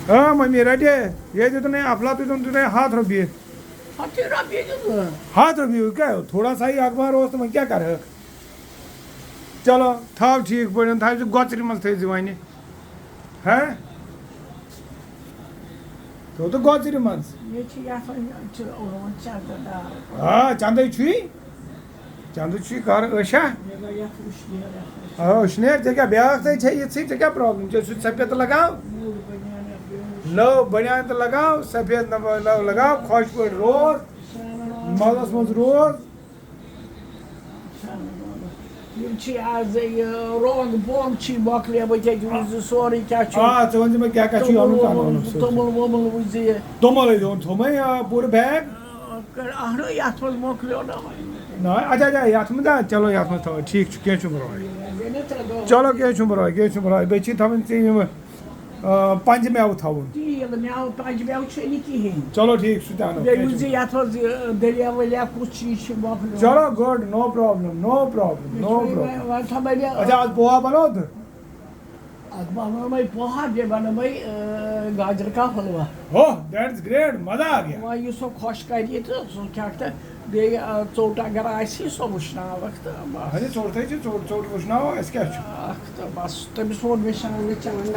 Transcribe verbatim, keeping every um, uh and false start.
آ، مٔمی رَٹے، یے دیُتُن ہے افلاطوٗن دیُتُن ہے ہَتھ رۄپیہِ۔ ہَتھٕے رۄپیہِ دیُت۔ ہَتھ رۄپیہِ، کیٛاہ تھوڑا سا ہی اخبار اوس تہٕ وۄنۍ کیٛاہ کَرٕ ہٲکھ؟ چلو، تھاو ٹھیٖک پٲٹھۍ، تھاو ژٕ گۄژرِ منٛز تھٲوزِ وۄنۍ۔ ہہ؟ تھوٚو تہٕ گۄژرِ منٛز۔ ییٚتہِ چھِ یَتھ وۄنۍ چھِ اوٚنمُت چندٕ دار۔ آ، چندے چھُے۔ چندٕ چھُے کر ٲشا؟ مےٚ گوٚو یَتھ وٕشنیر، یَتھ وٕشنیر۔ آ، وٕشنیر، ژےٚ کیٛاہ بیٛاکھ تہِ چھےٚ یِژھٕے، ژےٚ کیٛاہ problem؟ ژےٚ چھُے سفید لگاو؟ نٔو بنیان یَتھ بیٚیہِ وٕشنیر۔ نٔو بنیان تہِ لگاو، سفید نہ-، نٔو لگاو، خۄش پٲٹھۍ روز، محلس منٛز روز۔ یِم چھِ آز یہِ رۄنٛگ بۄنٛگ چھِ مۄکلیمٕتۍ، ییٚتہِ وٕچھ زِ سورُے کیٛاہ چھُ۔ آ، ژٕ وَن زِ مےٚ کیٛاہ کیٛاہ چھُ توٚمُل اَنُن، کانٛہہ ووٚمُل، اَنُن سۭتۍ۔ توٚمُل ووٚمُل وٕچھ زِ یہِ۔ توٚمُل ہے اوٚن تھوٚمُے، آ، پوٗرٕ bag۔ آ، کٔڑ اَہنُو یَتھ منٛز مۄکلیو نہ وۄنۍ۔ نہ، اچھا، اچھا، یَتھ منٛز، آ، چلو، یَتھ منٛز تھاوو، ٹھیٖک چھُ، کینٛہہ چھُنہٕ پَرواے۔ یہِ گٔے نہ ترٛےٚ دۄہ۔ چلو، کینٛہہ چھُنہٕ پَرواے، کینٛہہ چھُنہٕ پَرواے، بیٚیہِ چھِ تھاوٕنۍ ژےٚ یِم، آ، پنٛجہِ مٮ۪وٕ تھاوُن۔ تیٖل مٮ۪وٕ، پنٛجہِ مٮ۪وٕ چھُ نہٕ کِہیٖنۍ۔ چلو، ٹھیٖک چھُ، تہِ اَنو، بیٚیہِ کینٛہہ وٕچھ زِ چھُنہٕ۔ یَتھ منٛز، یہِ، دٔلیٖا ؤلیٖا کُس چیٖز چھِ مۄکلیومُت۔ چلو، good، no problem، no problem، مےٚ no چھُ problem۔ وۄنۍ، وۄنۍ تھاوٕ بہٕ یہِ۔ اچھا، آز پوہا بَنوو تہٕ؟ اَتھ بَنوو وۄنۍ پوہا، بیٚیہِ بَنوو وۄنۍ، آ، گاجر کا حلوا۔ Oh, that's great، مَزٕ آ گیا۔ وۄنۍ یُس سُہ خۄش کَرِ تہٕ سُہ کھٮ۪کھ تہٕ بیٚیہِ، آ، ژوٚٹ اگر آسہِ، سۄ وٕشناوَکھ تہٕ بَس۔ اَدٕ ژوٚٹ ہے چھِ، ژوٚٹ، ژوٚٹ وٕشناوو، اَسہِ کیٛاہ چھُ؟ اَکھ تہٕ بَس، تٔمِس ووٚن مےٚ شامنٕے ژےٚ وَنہِ